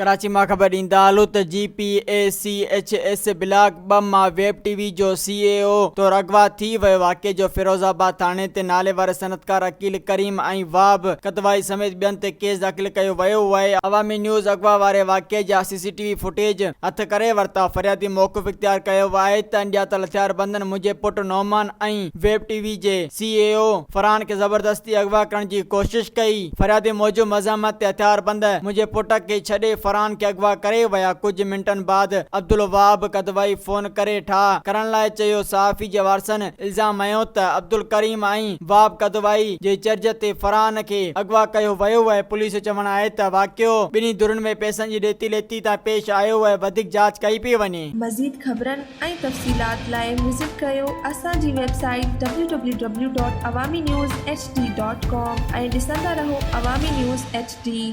ڪراچي مان خبر ڏيندا هلون ته G P A C H S block ٻه مان ويب ٽي وي جو سي اي او طور اغوا ٿي ويو واقعي جو فيروز آباد ٿاڻي تي نالي واري صنعتڪار عقيل ڪريم ۽ وهاب قدوائي سميت ٻين تي ڪيس داخل ڪيو ويو آهي عوامي نيوز اغوا واري واقعي جا سي سي ٽي وي فوٽيج هٿ ڪري ورتا فريادي موقف اختيار ڪيو آهي ته اڻڄاتل هٿياربندن منهنجي پٽ نعمان ۽ ويب ٽي وي جي سي اي او فرحان کي زبردستي اغوا ڪرڻ جي ڪوشش ڪئي. فريادي موجب مزاحمت تي هٿياربند منهنجي پٽ کي ڇڏي فرحان کي اغوا ڪري ويا ڪجهه منٽن بعد عبدالوهاب قدوائي فون ڪري ٺاهه ڪرڻ لاء چيو صحافي جي وارثن الزام هنيو ته عبدالڪريم ۽ وهاب قدوائي جي چرج تي فرحان کي اغوا ڪيو ويو آهي پوليس جو چوڻ آهي ته واقعو ٻنهي ڌرين ۾ پئسن جي ڏيتي ليتي تان پيش آيو آهي وڌيڪ جاچ ڪئي پئي وڃي. مزيد خبرن ۽ تفصيلات لاء وزٽ ڪريو اسان جي website W W W dot Awami news H D dot com ۽ ڏسندا رهو عوامي نيوز ايڇ ڊي.